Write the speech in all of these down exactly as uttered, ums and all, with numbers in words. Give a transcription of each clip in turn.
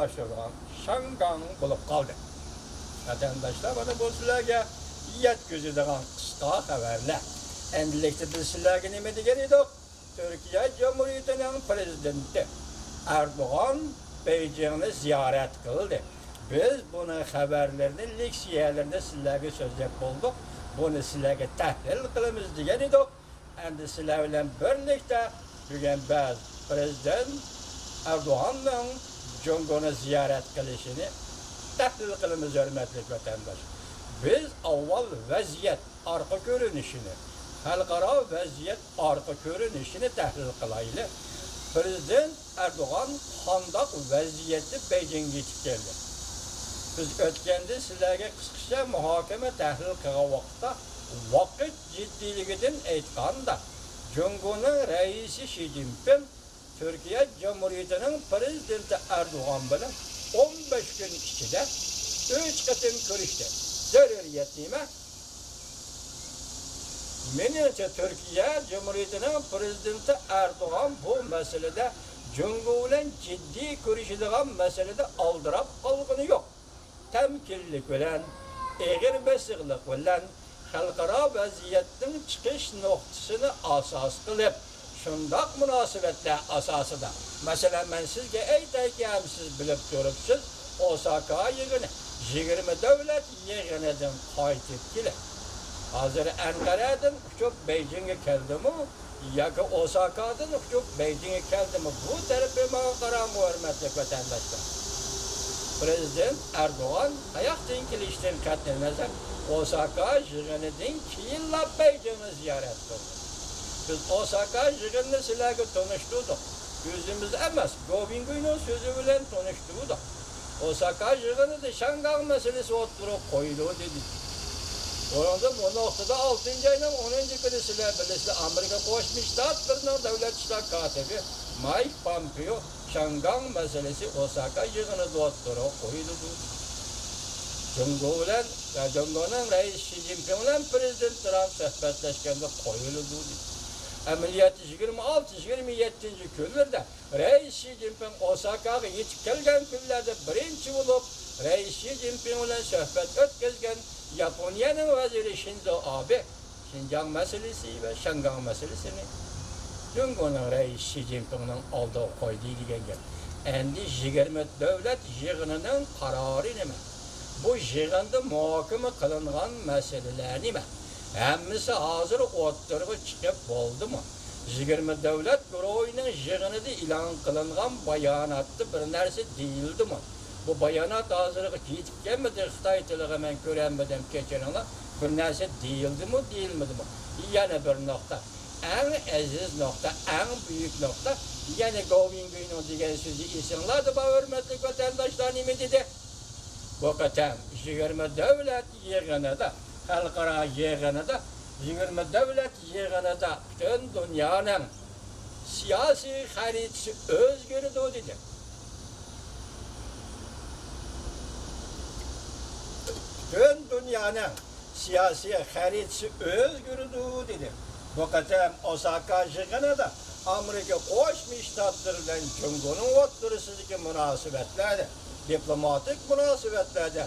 باشلىنىدىغان شاڭگاڭ بولۇپ قالدى. ۋەتەنداشلار، مانا بۇ سىلەرگە يەتكۈزىدىغان قىسقا خەۋەرلەر. ئەمدىلىكتە بىز سىلەرگە نېمە دېگەن ئىدۇق؟ تۈركىيە جۇمھۇرىيىتىنىڭ پىرېزىدېنتى ئەردوغان بېيجىڭنى زىيارەت قىلدى. بىز بۇنىڭ خەۋەرلىرىنى، لېكسىيەلىرىنى سىلەرگە سۆزلەپ بولدۇق. بۇنى سىلەرگە تەھلىل قىلىمىز دېگەن ئىدۇق. ئەمدى سىلەر بىلەن بىرلىكتە بۈگۈن بىز پىرېزىدېنت ئەردوغاننىڭ جۇڭگونى زىيارەت قىلىشىنى تەھلىل قىلىمىز، ھۆرمەتلىك ۋەتەنداش. بىز ئاۋۋال ۋەزىيەت ئارقا كۆرۈنۈشىنى، خەلقئارا ۋەزىيەت ئارقا كۆرۈنۈشىنى تەھلىل قىلايلى. پىرېزىدېنت ئەردوغان قانداق ۋەزىيەتتە بېيجىڭغا يېتىپ كەلدى؟ بىز ئۆتكەندە سىلەرگە قىسقىچە مۇھاكىمە، تەھلىل قىلغان ۋاقىتتا، ۋاقىت جىددىيلىكىدىن ئېيتقاندا، جۇڭگونىڭ رەئىسى شى جىنپىڭ تۈركىيە جۇمھۇرىيىتىنىڭ پىرېزىدېنتى ئەردوغان بىلەن ئون بەش كۈن ئىچىدە ئۈچ قېتىم كۆرۈشتى. زۆرۈرىيەت نېمە؟ مېنىڭچە، تۈركىيە جۇمھۇرىيىتىنىڭ پىرېزىدېنتى ئەردوغان بۇ مەسىلىدە جۇڭگو بىلەن جىددىي كۆرۈشىدىغان مەسىلىدە ئالدىراپ قالغىنى يوق. تەمكىنلىك بىلەن، ئېغىر بېسىقلىق بىلەن، خەلقئارا ۋەزىيەتنىڭ چىقىش نۇقتىسىنى ئاساس قىلىپ، شۇنداق مۇناسىۋەتلەر ئاساسىدا، مەسىلەن، مەن سىزگە ئېيتايكى، ھەم سىز بىلىپ تۇرۇپسىز، ئوساكا يىغىنى، يىگىرمە دۆلەت يىغىنىدىن قايتىپ كېلىپ، ھازىر ئەنقەرەدىن ئۇچۇپ بېيجىڭغا كەلدىمۇ ياكى ئوساكادىن ئۇچۇپ بېيجىڭغا كەلدىمۇ، بۇ تەرىپى ماڭا قاراڭ، ھۆرمەتلىك ۋەتەنداشلار. پىرېزىدېنت ئەردوغان قاياقتىن كېلىشىدىن قەتئىينەزەر، ئوساكا يىغىنىدىن كېيىنلا بېيجىڭنى زىيارەت قىلدى. بىز ئوساكا يىغىنىنى سىلەرگە تونۇشتۇردۇق. ئۆزىمىز ئەمەس، گوۋىنگۇينىڭ سۆزى بىلەن تونۇشتۇردۇق. ئوساكا يىغىنىدا شاڭگاڭ مەسىلىسى ئوتتۇرىغا قويۇلدى دېدى. بۇنىڭدا بۇ نۇقتىدا ئالتىنچى ئاينىڭ ئونىنچى كۈنى سىلەر بىلىسىلەر، ئامېرىكا قوشما شتاتلىرىنىڭ دۆلەت ئىشلار كاتىپى مايك پامپېئو شاڭگاڭ مەسىلىسى ئوساكا يىغىنىدا ئوتتۇرىغا قويۇلىدۇ. جۇڭگو بىلەن، جۇڭگونىڭ رەئىسى شى جىنپىڭ بىلەن پىرېزىدېنت ترامپ سۆھبەتلەشكەندە قويۇلىدۇ دېدى. ئەمەلىيەتتە يىگىرمە ئالتە، يىگىرمە يەتتىنچى كۈنلىرىدە رەئىس شى جىنپىڭ ئوساكاغا يېتىپ كەلگەن كۈنلەردە بىرىنچى بولۇپ رەئىس شى جىنپىڭ بىلەن سۆھبەت ئۆتكۈزگەن ياپونىيەنىڭ ۋەزىرى شىنزو ئابې شىنجاڭ مەسىلىسى ۋە شياڭگاڭ مەسىلىسىنى جۇڭگونىڭ رەئىسى شى جىنپىڭنىڭ ئالدىغا قويدى دېگەن گەپ. ئەمدى يىگىرمە دۆلەت يىغىنىنىڭ قارارى نېمە؟ بۇ يىغىندا مۇھاكىمە قىلىنغان مەسىلىلەر نېمە؟ ھەممىسى ھازىر ئوتتۇرىغا چىقىپ بولدىمۇ؟ يىگىرمە دۆلەت گۇرۇھىنىڭ يىغىنىدا ئېلان قىلىنغان باياناتتا بىر نەرسە دېيىلدىمۇ؟ بۇ بايانات ھازىرغىچە يېتىپ كەلمىدى، خىتاي تىلىغا مەن كۆرەلمىدىم، كەچۈرۈڭلار. بىر نەرسە دېيىلدىمۇ، دېيىلمىدىمۇ؟ يەنە بىر نۇقتا، ئەڭ ئەزىز نۇقتا، ئەڭ بۈيۈك نۇقتا، يەنە گوۋىنگۇينىڭ دېگەن سۆزى ئېسىڭلاردا بار، ھۆرمەتلىك ۋەتەنداشلار، نېمە دېدى؟ بۇ قېتىم يىگىرمە دۆلەت يىغىنىدا، خەلقئارا يىغىنىدا، يىگىرمە دۆلەت يىغىنىدا پۈتۈن دۇنيانىڭ سىياسىي خەرىتىسى ئۆزگىرىدۇ دېدى. پۈتۈن دۇنيانىڭ سىياسىي خەرىتىسى ئۆزگىرىدۇ دېدى. بۇ قېتىم ئوساكا يىغىنىدا ئامېرىكا قوشما شتاتلىرى بىلەن جۇڭگونىڭ ئوتتۇرىسىدىكى مۇناسىۋەتلەردە، دىپلوماتىك مۇناسىۋەتلەردە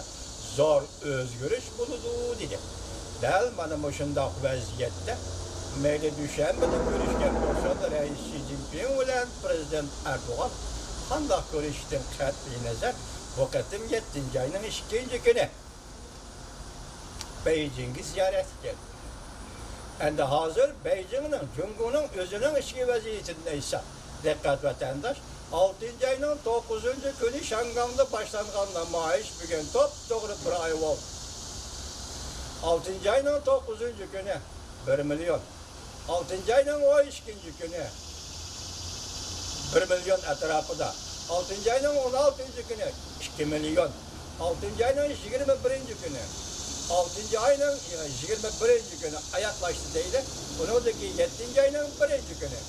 زور ئۆزگىرىش بولىدۇ دېدى. دەل مانا مۇشۇنداق ۋەزىيەتتە مەيلى دۈشەنبىدە كۆرۈشكەن بولسىلا، رەئىس شى جىنپىڭ بىلەن پىرېزىدېنت ئەردوغان قانداق كۆرۈشۈشىدىن قەتئىينەزەر، بۇ قېتىم يەتتىنچى ئاينىڭ ئىككىنچى كۈنى بېيجىڭگە زىيارەتكە كەلدى. ئەمدى ھازىر بېيجىڭنىڭ، جۇڭگونىڭ ئۆزىنىڭ ئىچكى ۋەزىيىتىدىن ئېيتساق، دىققەت ۋەتەنداش، ئالتىنچى ئاينىڭ توققۇزىنچى كۈنى شياڭگاڭدا باشلانغان نامايىش بۈگۈن توپتوغرا بىر ئاي بولدى. ئالتىنچى ئاينىڭ توققۇزىنچى كۈنى بىر مىليون. ئالتىنچى ئاينىڭ ئون ئىككىنچى كۈنى بىر مىليون ئەتراپىدا. ئالتىنچى ئاينىڭ ئون ئالتىنچى كۈنى ئىككى مىليون. ئالتىنچى ئاينىڭ يىگىرمە بىرىنچى كۈنى، ئالتىنچى ئاينىڭ يىگىرمە بىرىنچى كۈنى ئاياغلاشتى دەيلى. ئۇنىڭدىن كېيىن يەتتىنچى ئاينىڭ بىرىنچى كۈنى.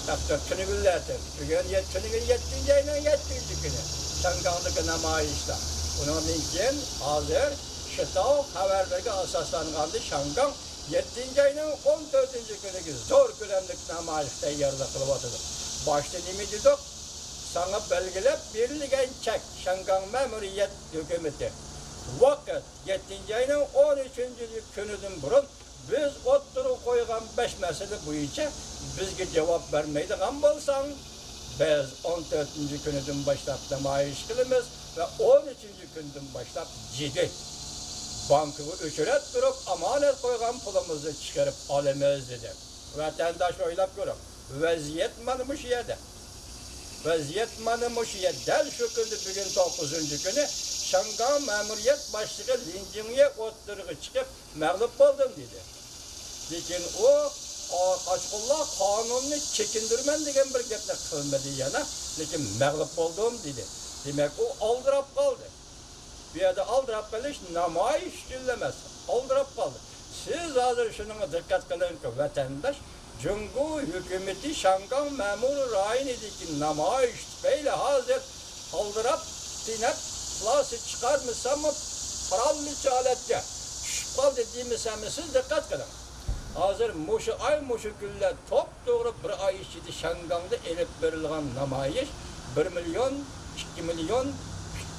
تەختە تۈنۈگۈنلەردىن، بۈگۈن يەت-، تۈنۈگۈن يەتتىنچى ئاينىڭ يەتتىنچى كۈنى شياڭگاڭدىكى نامايىشلار. ئۇنىڭدىن كېيىن ھازىر شىتاۋ خەۋەرلىرىگە ئاساسلانغاندا شياڭگاڭ يەتتىنچى ئاينىڭ ئون تۆتىنچى كۈنىگە زور كۆلەملىك نامايىشقا تەييارلىق قىلىۋاتىدۇ. باشتا نېمە دېدۇق؟ ساڭا بەلگىلەپ بېرىلگەن چەك، شياڭگاڭ مەمۇرىيەت ھۆكۈمىتى. ۋاقىت، يەتتىنچى ئاينىڭ ئون ئۈچىنچى كۈنىدىن بۇرۇن بىز ئوتتۇرىغا قويغان بەش مەسىلە بويىچە بىزگە جاۋاب بەرمەيدىغان بولساڭ، بىز ئون تۆتىنچى كۈنىدىن باشلاپ نامايىش قىلىمىز ۋە ئون ئۈچىنچى كۈندىن باشلاپ جىددىي بانكىغا ئۆچۈرەپ تۇرۇپ، ئامانەت قويغان پۇلىمىزنى چىقىرىپ ئالىمىز، دېدى. ۋەتەنداش، ئويلاپ كۆرۈڭ، ۋەزىيەت مانا مۇشۇ يەردە. ۋەزىيەت مانا مۇشۇ يەردە. دەل شۇ كۈندە، بۈگۈن توققۇزىنچى كۈنى، شياڭگاڭ مەمۇرىيەت باشلىقى لىن جىڭيې ئوتتۇرىغا چىقىپ، مەغلۇپ بولدۇم، دېدى. لېكىن ئۇ، قا-، قاچقۇنلار قانۇننى چېكىندۈرىمەن دېگەن بىر گەپنى قىلمىدى يەنە، لېكىن مەغلۇپ بولدۇم، دېدى. دېمەك، ئۇ ئالدىراپ قالدى. بۇ يەردە ئالدىراپ قېلىش نامايىش ئۈچۈنلا ئەمەس، ئالدىراپ قالدى. سىز ھازىر شۇنىڭغا دىققەت قىلىڭكى، ۋەتەنداش، جۇڭگو ھۆكۈمىتى شياڭگاڭ مەمۇرىي رايونىدىكى نامايىش تۈپەيلى ھازىر ئالدىراپ، تېنەپ، پىلاسى چىقارمىساممۇ، قوراللىق ھالەتكە چۈشۈپ قالدى دېمىسەممۇ، سىز دىققەت قىلىڭ. ھازىر مۇشۇ ئاي، مۇشۇ كۈنلەر توپتوغرا بىر ئاي ئىچىدە شياڭگاڭدا ئېلىپ بېرىلغان نامايىش بىر مىليون، ئىككى مىليون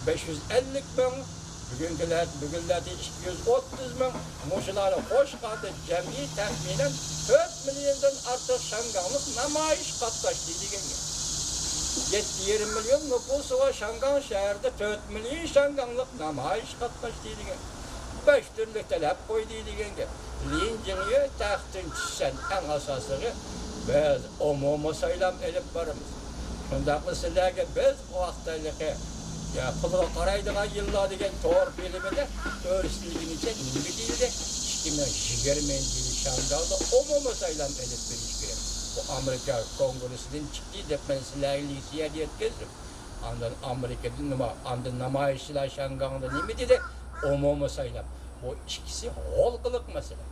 بەش يۈز ئەللىك مىڭ، بۈگۈنكىلەر، بۈگۈنلەردە ئىككى يۈز ئوتتۇز مىڭ، مۇشۇلارنى قوشقاندا جەمئىي تەخمىنەن تۆت مىليوندىن ئارتۇق شياڭگاڭلىق نامايىش قاتناشتى دېگەن گەپ. يەتتە يېرىم مىليون نوپۇسى بار شياڭگاڭ شەھىرىدە تۆت مىليون شياڭگاڭلىق نامايىش قاتناشتى دېگەن. بەش تۈرلۈك تەلەپ قويدى دېگەن گەپ. لىن جىڭيې تەختتىن چۈشسەن، ئەڭ ئاساسلىقى، بىز ئومۇمىي سايلام ئېلىپ بارىمىز. شۇنداقلا سىلەرگە بىز ۋاقىت ھېلىقى، يا، پۇلغا قارايدىغان يىللار دېگەن تور فىلىمىدە كۆرسىتىلگىنىچە نېمە دېيىلدى؟ ئىككى مىڭ يىگىرمىنچى يىلى شياڭگاڭدا ئومۇمىي سايلام ئېلىپ بېرىش كېرەك. بۇ ئامېرىكا كونگرېسسىدىن چىقتى دەپ مەن سىلەرگە لېكسىيە يەتكۈزدۈم. ئاندىن ئامېرىكىدىن نېمە؟ ئاندىن نامايىشچىلار شياڭگاڭدا نېمە دېدى؟ ئومۇمىي سايلام. بۇ ئىككىسى ھالقىلىق مەسىلە.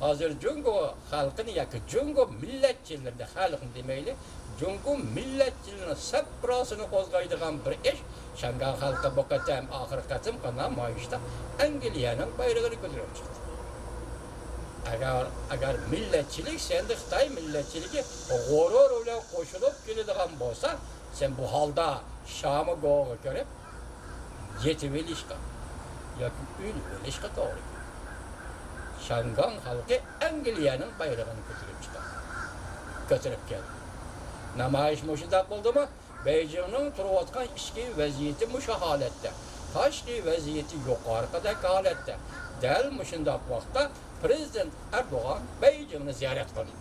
ھازىر جۇڭگو خەلقىنى ياكى جۇڭگو مىللەتچىلىرىنى، خەلقنى دېمەيلى، جۇڭگو مىللەتچىلىرىنىڭ سەپراسىنى قوزغايدىغان بىر ئىش، شياڭگاڭ خەلقى بۇ قېتىم، ئاخىرقى قېتىمقى نامايىشتا ئەنگلىيەنىڭ بايرىقىنى كۆتۈرۈپ چىقتى. ئەگەر، ئەگەر مىللەتچىلىك سەندە خىتاي مىللەتچىلىكى غۇرۇر بىلەن قوشۇلۇپ كېلىدىغان بولسا، سەن بۇ ھالدا شياڭگوغا كىرىپ، يېتىۋېلىشقا ياكى ئۆلۈۋېلىشقا توغرا كېلىدۇ. شياڭگاڭ خەلقى ئەنگلىيەنىڭ بايرىقىنى كۆتۈرۈپ چىقتى. كۆتۈرۈپ كەلدى. نامايىش مۇشۇنداق بولدىمۇ؟ بېيجىڭنىڭ تۇرۇۋاتقان ئىچكى ۋەزىيىتى مۇشۇ ھالەتتە. تاشقى ۋەزىيىتى يۇقىرىقىدەك ھالەتتە. دەل مۇشۇنداق ۋاقىتتا پىرېزىدېنت ئەردوغان بېيجىڭنى زىيارەت قىلدى.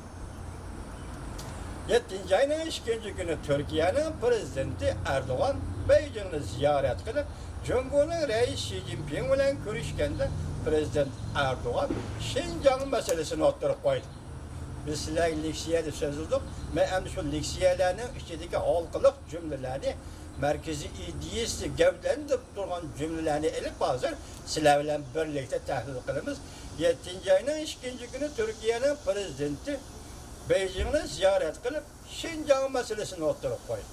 يەتتىنچى ئاينىڭ ئىككىنچى كۈنى تۈركىيەنىڭ پىرېزىدېنتى ئەردوغان بېيجىڭنى زىيارەت قىلىپ، جۇڭگونىڭ رەئىسى شى جىنپىڭ بىلەن كۆرۈشكەندە، پىرېزىدېنت ئەردوغان شىنجاڭ مەسىلىسىنى ئوتتۇرىغا قويدى. بىز سىلەرگە لېكسىيەدە سۆزلىدۇق. مەن ئەمدى شۇ لېكسىيەلەرنىڭ ئىچىدىكى ھالقىلىق جۈملىلەرنى، مەركىزىي ئىدىيىسى گەۋدىلەندۈرۈپ تۇرغان جۈملىلەرنى ئېلىپ، ھازىر سىلەر بىلەن بىرلىكتە تەھلىل قىلىمىز. يەتتىنچى ئاينىڭ ئىككىنچى كۈنى تۈركىيەنىڭ پىرېزىدېنتى بېيجىڭنى زىيارەت قىلىپ، شىنجاڭ مەسىلىسىنى ئوتتۇرىغا قويدى.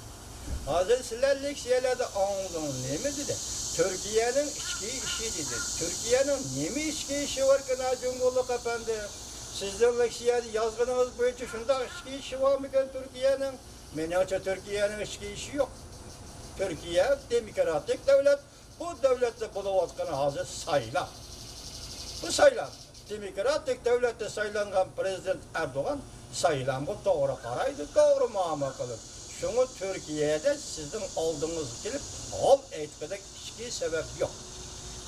ھازىر سىلەر لېكسىيەلەردە ئاڭلىدىڭ، نېمە دېدى؟ تۈركىيەنىڭ ئىچكى ئىشى دېدى. تۈركىيەنىڭ نېمە ئىچكى ئىشى باركىن، ھە، جۇڭگولۇق ئەپەندى؟ سىزنىڭ لېكسىيەدە يازغىنىڭىز بويىچە شۇنداق ئىچكى ئىشى بارمىكىن تۈركىيەنىڭ؟ مېنىڭچە، تۈركىيەنىڭ ئىچكى ئىشى يوق. تۈركىيە دېموكراتىك دەۋلەت. بۇ دۆلەتتە بولۇۋاتقىنى ھازىر سايلام. بۇ سايلام. دېموكراتىك دۆلەتتە سايلانغان پىرېزىدېنت ئەردوغان سايلامغا توغرا قارايدۇ، توغرا مۇئامىلە قىلىدۇ. شۇڭا تۈركىيەدە سىزنىڭ ئالدىڭىزغا كېلىپ ھال ئېيتقۇدەك ئىچكى سەۋەب يوق.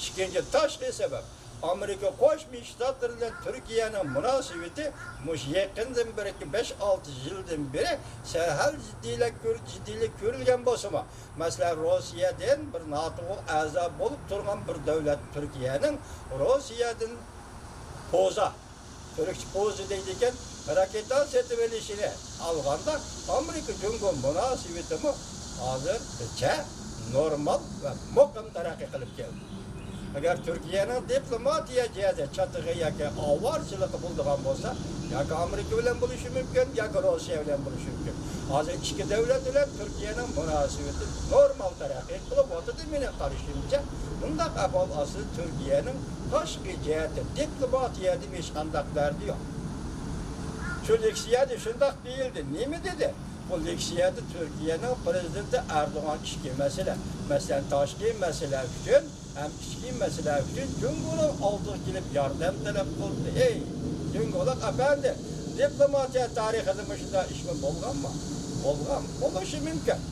ئىككىنچى، تاشقى سەۋەب. ئامېرىكا قوشما شتاتلىرى بىلەن تۈركىيەنىڭ مۇناسىۋىتى مۇشۇ يېقىندىن بېرى، بەش-ئالتە يىلدىن بېرى سەل جىددىيلەك كۆر-، جىددىيلىك كۆرۈلگەن بولسىمۇ، مەسىلەن، روسىيەدىن بىر ناتوغا ئەزا بولۇپ تۇرغان بىر دۆلەت تۈركىيەنىڭ روسىيەدىن پوزا، تۈركچە پوزا دەيدىكەن، راكېتا سېتىۋېلىشىنى ئالغاندا، ئامېرىكا جۇڭگو مۇناسىۋىتىمۇ ھازىرغىچە نورمال ۋە مۇقىم تەرەققىي قىلىپ كەلدى. ئەگەر تۈركىيەنىڭ دىپلوماتىيە جەھەتتە چاتىقى ياكى ئاۋارىچىلىقى بولىدىغان بولسا، ياكى ئامېرىكا بىلەن بولۇشى مۇمكىن، ياكى روسىيە بىلەن بولۇشى مۇمكىن. ھازىر ئىككى دۆلەت بىلەن تۈركىيەنىڭ مۇناسىۋىتى نورمال تەرەققىي قىلىۋاتىدۇ. مېنىڭ قارىشىمچە، بۇنداق ئەھۋال ئاستىدا تۈركىيەنىڭ تاشقى جەھەتتە دىپلوماتىيەدىمۇ ھېچقانداق دەردى يوق. شۇ لېكسىيەدە شۇنداق دېيىلدى. نېمە دېدى؟ بۇ لېكسىيەدە تۈركىيەنىڭ پىرېزىدېنتى ئەردوغان ئىچكى مەسىلە، مەسىلەن، تاشقى مەسىلە ئۈچۈن ھەم ئىچكى مەسىلە ئۈچۈن جۇڭگونىڭ ئالدىغا كېلىپ ياردەم تەلەپ قىلدى. ئەي، جۇڭگولۇق ئەپەندى، دىپلوماتىيە تارىخىدا مۇشۇنداق ئىشمۇ بولغانمۇ؟ بولغان، بولۇشى مۇمكىن.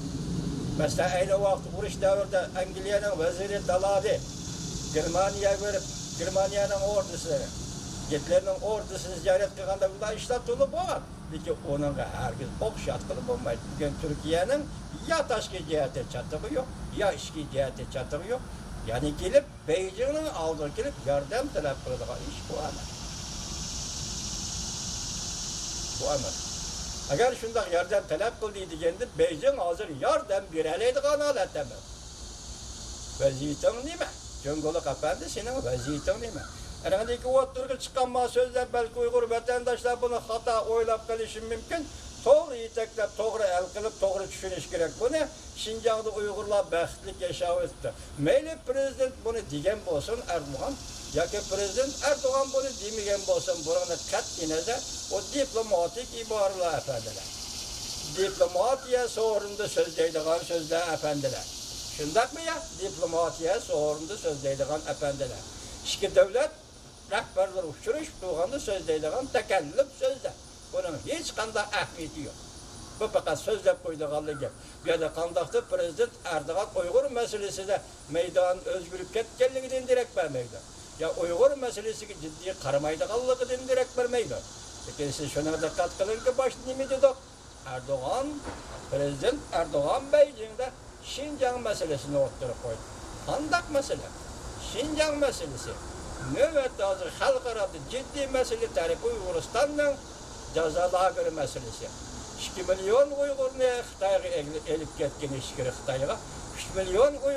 مەسىلەن، ئەينى ۋاقىت ئۇرۇش دەۋرىدە ئەنگلىيەنىڭ ۋەزىرى دالاۋى گېرمانىيەگە بېرىپ، گېرمانىيەنىڭ ئوردىسى، گىتلېرنىڭ ئوردىسىنى زىيارەت قىلغاندا بۇنداق ئىشلار تولا بولغان. لېكىن ئۇنىڭغا ھەرگىز ئوخشاتقىلى بولمايدۇ. بۈگۈن تۈركىيەنىڭ يا تاشقى جەھەتتە چاتىقى يوق، يا ئىچكى جەھەتتە چاتىقى يوق. يەنى كېلىپ، بېيجىڭنىڭ ئالدىغا كېلىپ ياردەم تەلەپ قىلىدىغان ئىش بۇ ئەمەس. بۇ ئەمەس. ئەگەر شۇنداق ياردەم تەلەپ قىلدى دېگەندە، بېيجىڭ ھازىر ياردەم بېرەلەيدىغان ھالەتتە ئەمەس. ۋەزىيىتىڭ نېمە؟ جۇڭگولۇق ئەپەندى، سېنىڭ ۋەزىيىتىڭ نېمە؟ ئەنىڭدىكى ئوتتۇرىغا چىققان ما سۆزلەر، بەلكى ئۇيغۇر ۋەتەنداشلار بۇنى خاتا ئويلاپ قېلىشى مۇمكىن. توغرا يېتەكلەپ، توغرا ھەل قىلىپ، توغرا چۈشىنىش كېرەك بۇنى. شىنجاڭدا ئۇيغۇرلار بەختلىك ياشاۋېتىپتۇ. مەيلى پىرېزىدېنت بۇنى دېگەن بولسۇن، ئەردوغان، ياكى پىرېزىدېنت ئەردوغان بۇنى دېمىگەن بولسۇن، بۇنىڭدىن قەتئىينەزەر، ئۇ دىپلوماتىك ئىبارىلەر، ئەپەندىلەر. دىپلوماتىيە سورۇنىدا سۆزلەيدىغان سۆزلەر، ئەپەندىلەر. شۇنداقمۇ يا؟ دىپلوماتىيە سورۇنىدا سۆزلەيدىغان ئەپەندىلەر. ئىككى دۆلەت رەھبەرلىرى ئۇچرىشىپ تۇرغاندا سۆزلەيدىغان تەكەللۇپ سۆزلەر. بۇنىڭ ھېچقانداق ئەھمىيىتى يوق. بۇ پەقەت سۆزلەپ قويىدىغانلا گەپ. بۇ يەردە قانداقتۇر پىرېزىدېنت ئەردوغان ئۇيغۇر مەسىلىسىدە مەيدان ئۆزگىرىپ كەتكەنلىكىدىن دېرەك بەرمەيدۇ. يا ئۇيغۇر مەسىلىسىگە جىددىي قارىمايدىغانلىقىدىن دېرەك بەرمەيدۇ. لېكىن سىز شۇنىڭغا دىققەت قىلىڭكى، باشتا نېمە دېدۇق؟ ئەردوغان، پىرېزىدېنت ئەردوغان بېيجىڭدا شىنجاڭ مەسىلىسىنى ئوتتۇرىغا قويدى. قانداق مەسىلە؟ شىنجاڭ مەسىلىسى. نۆۋەتتە ھازىر خەلقئارادا جىددىي مەسىلە تەرىپى ئۇيغۇرىستاننىڭ جازا لاگېرى مەسىلىسى. ئىككى مىليون ئۇيغۇرنى خىتايغا ئېلىپ كەتكەن ئىچكىرى خىتايغا. ئۈچ مىليون ئۇيغۇر